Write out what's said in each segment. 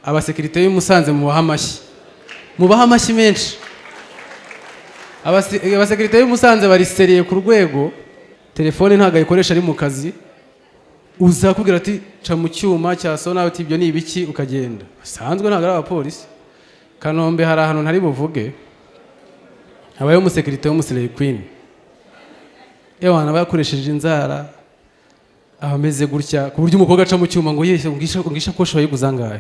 Abasekirite b'i Musanze mubaha amashyi, mubaha amashyi menshi. Abasekirite b'i Musanze bari sérieux ku rwego telefone ntabwo ayikoresha ari mu kazi. Uzakubwira ati ca mu cyuma cya sona, uti ibyo ni ibiki, ukagenda. Basanzwe ntabwo ari abapolisi. Kanombe hari ahantu ntari buvuge, habayeho umusekirite w'umu slay queen. Ewana, aba yakoresheje inzara, aba ameze gutya ku buryo umukobwa aca mu cyuma ngo yeshye, ngo ishakoshi wayiguze angahe?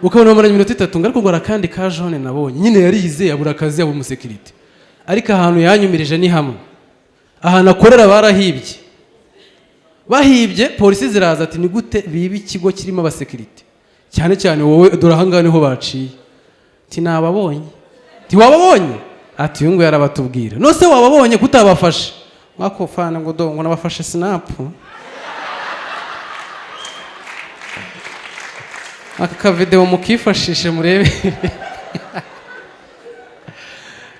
Ukabona bamaranye iminota 3, ngo ariko ngo hari akandi ka jaune nabonye. Nyine yarize, abura akazi, yaba umusekirite. Ariko ahantu yanyumirije ni hamwe, ahantu akorera barahibye. Bahibye, polisi ziraza, ati ni gute biba ikigo kirimo abasekirite, cyane cyane wowe? Dore ahangaha niho baciye. Ati nababonye. Ati wababonye? Ati uyu nguyu arabatubwira. Nose wababonye kutabafashe? Mwako fana ngo do ngo nabafashe snap. Aka kavideo mukifashishe murebe,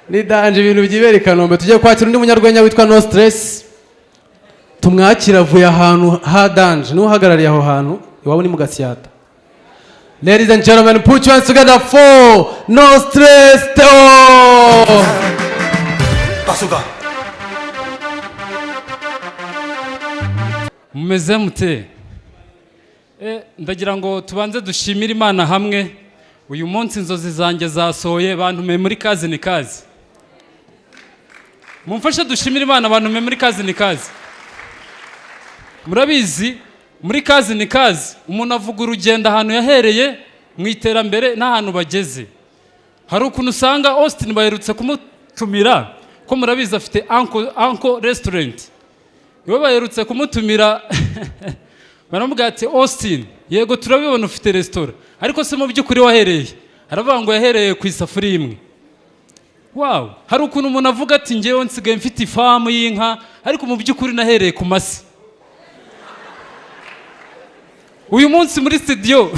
ni danger ibintu byibera i Kanombe. Tugiye kwakira undi munyarwenya witwa No Stress. Tumwakira, avuye ahantu ha danger, niwe uhagarariye aho hantu, iwabo ni mu Gasyata. Ladies and gentlemen, put your hands together for No Stress Theo. Basuga. Mumeze mute? Ndagira ngo tubanze dushimire Imana hamwe. Uyu munsi inzozi zanjye zasohoye, bantumiye muri Kazi ni Kazi. Mumfashe dushimire Imana, bantumiye muri Kazi ni Kazi. Murabizi, muri Kazi ni Kazi umuntu avuga urugendo, ahantu yahereye mu iterambere n'ahantu bageze. Hari ukuntu usanga Austin baherutse kumutumira, ko murabizi afite Uncle Restaurant. Iwe baherutse kumutumira, baramubwira ati Austin, yego turabibona ufite resitora, ariko se mu by'ukuri wahereye? Aravuga ngo yahereye ku isafuriya imwe. Wow, hari ukuntu umuntu avuga ati ngewe nsigaye mfite ifamu y'inka, ariko mu by'ukuri nahereye ku masi. Uyu munsi muri studio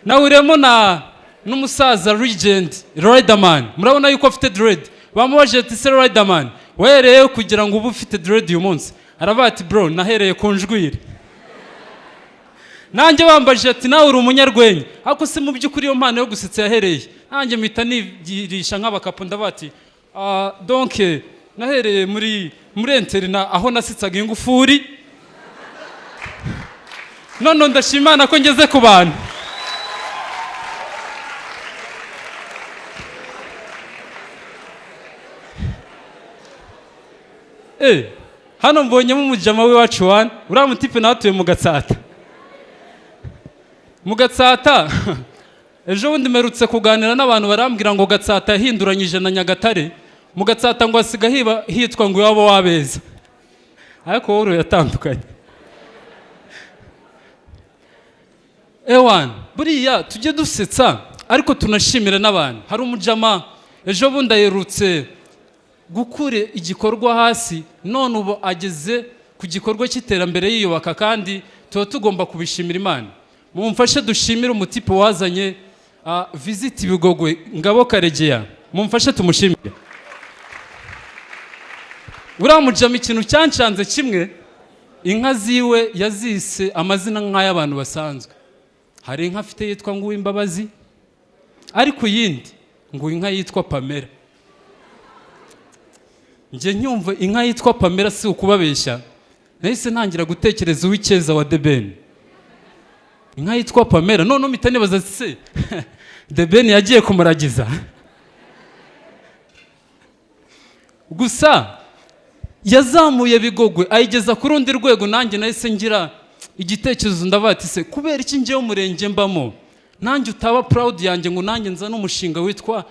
nahuriyemo na n'umusaza legend Riderman. Murabona yuko afite dread. Bamubajije ati se Riderman, wahereye kugira ngo ube ufite dread uyu munsi? Aravuga ati bro, nahereye ku njwiri. Nanjye bambajije ati nawe uri umunyarwenya, ariko se mu by'ukuri iyo mpano yo gusetsa yahereye? Nanjye mpita nigirisha nk'abakapu, ndavuga ati ah, donc nahereye muri internat, aho nasetsaga ingufuri. None ndashima Imana ko ngeze ku bantu. Hano mbonyemo umujama w'iwacu wani, uriya mutipe nawe atuye mu Gatsata. Mu Gatsata ejo bundi mperutse kuganira n'abantu, barambwira ngo Gatsata yahinduranyije na Nyagatare. Mu Gatsata ngo hasiga hitwa ngo iwabo wabeza, ariko wowe uratandukanye. Ewan, buriya tujye dusetsa ariko tunashimira n'abantu. Hari umujama ejo bundi aherutse gukura igikorwa hasi, none ubu ageze ku gikorwa cy'iterambere yiyubaka, kandi tuba tugomba kubishimira Imana. Mumfashe dushimire umutipe wazanye Visit Bigogwe, Ngabo Karegeya. Mumfashe tumushimire. Uriya mujama ikintu cyancanze kimwe, inka ziwe yazise amazina nk'ay'abantu basanzwe. Hari inka afite yitwa ngo Uwimbabazi, ariko iyindi ngo inka yitwa Pamela. Njye nyumva inka yitwa Pamela, si ukubabeshya, nahise ntangira gutekereza Uwicyeza wa The Ben. Inka yitwa Pamela, none mpita nibaza se The Ben yagiye kumuragiza? Gusa yazamuye Bigogwe ayigeza ku rundi rwego. Nanjye nahise ngira igitekerezo, ndavuga ati se kubera iki ngewe umurenge mbamo nanjye utaba proud yanjye, ngo nanjye nzane umushinga witwa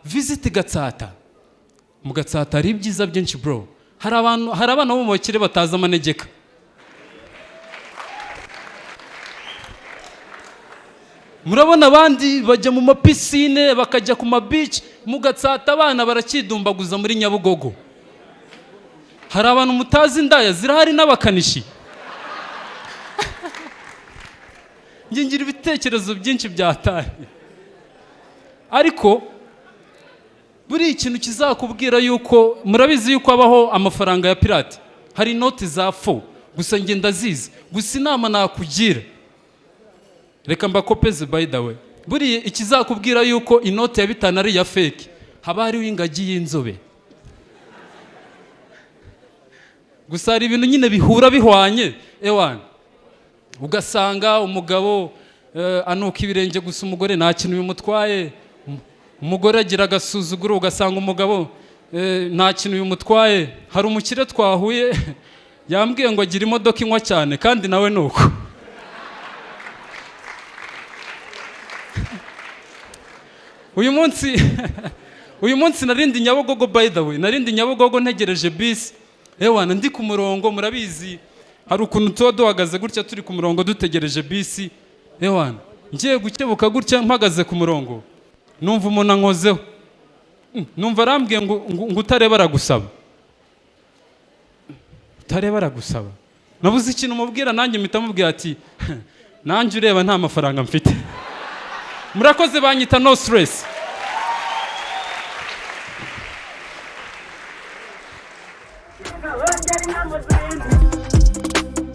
Visit Gatsata? Mu Gatsata hari ibyiza byinshi bro. Hari abantu, hari abana bo mu bakire batazi amanegeka. Murabona abandi bajya mu mapisine, bakajya ku mabici, mu Gatsata abana barakidumbaguza muri Nyabugogo. Hari abantu mutazi indaya zirahari n'abakanishi. Njye ngira ibitekerezo byinshi byataye, ariko buriya ikintu kizakubwira yuko murabizi yuko habaho amafaranga ya pirate, hari inoti za faux. Gusa njye ndazizi. Gusa inama nakugira Reka mbakopeze, by the way, buriya ikizakubwira yuko inoti ya 5 ari iya fake, haba hariho ingagi y'inzobe. Gusa hari ibintu nyine bihura bihwanye, ewana ugasanga umugabo anuka ibirenge gusa, umugore nta kintu bimutwaye. Umugore agira agasuzuguro, ugasanga umugabo nta kintu bimutwaye. Hari umukire twahuye yambwiye ngo agira imodoka inywa cyane, kandi nawe ni uko. Uyu munsi narindi Nyabugogo, by the way, narindi Nyabugogo ntegereje bisi, ewana ndi ku murongo. Murabizi, hari ukuntu tuba duhagaze gutya turi ku murongo dutegereje bisi. Ewana ngiye gukebuka gutya mpagaze ku murongo, numva umuntu ankozeho. Numva arambwiye ngo utareba aragusaba, utareba aragusaba. Nabuze ikintu mubwira, nanjye mpita mubwira ati nanjye ureba nta mafaranga mfite. Murakoze, banyita No Stress. Ongera inama zindi.